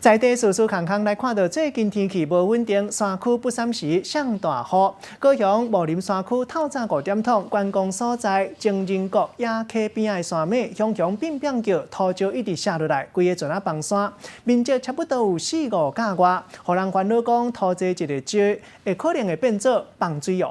在地事事空空來看到最近天氣無穩定，山區不三時上大雨。高雄武林山區透早5點通觀光所在情人谷野溪邊仔的山脈，雄雄變變叫，土石一直瀉落來，規个船仔崩山，面積差不多有四五甲外，予人煩惱講土災一个少，會可能會變做崩水湖。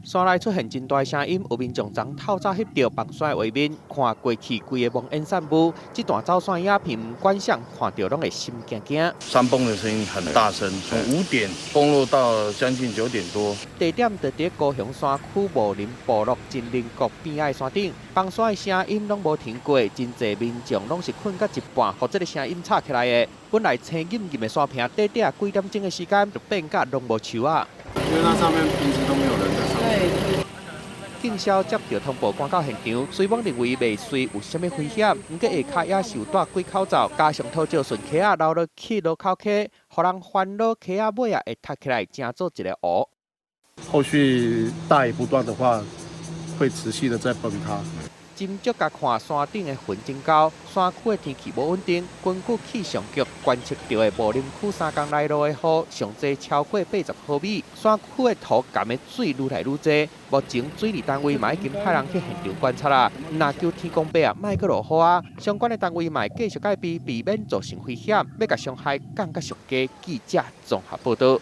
山內出現真大聲音，有民眾昨透早翕著崩山的畫面，看過去規个濃煙散霧，這段走山影片，毋管啥看著攏會心驚驚。山崩的聲音很大聲，從5點崩落到將近9點多。地點就佇高雄山區武林部落情人谷邊仔的山頂，崩山的聲音攏無停過，真濟民眾攏是睏到一半，予這个聲音吵起來的。本來青陰陰的山坪，短短幾點鐘的時間，就變甲攏無樹仔。因為那上面平時都沒有人在上面。警消接著通報趕到現場，雖罔認為未遂有啥物危險，毋過下跤也是有戴幾口罩，加上土石順溪仔流落去螺口溪，予人煩惱溪仔尾仔會塌起來，成做一个湖。後續大雨不斷的話，會持續的在崩塌。斟酌共看山頂的雲增高，山區的天氣無穩定。根據氣象局觀測著的武林區3工來落的雨，上濟超過80毫米。山區的土塢的水愈來愈濟。目前水利單位嘛已經派人去現場觀察啦。若求天公伯啊，莫閣落雨啊！相關的單位嘛會繼續戒備，避免造成危險，欲共傷害降甲上低。記者綜合報導。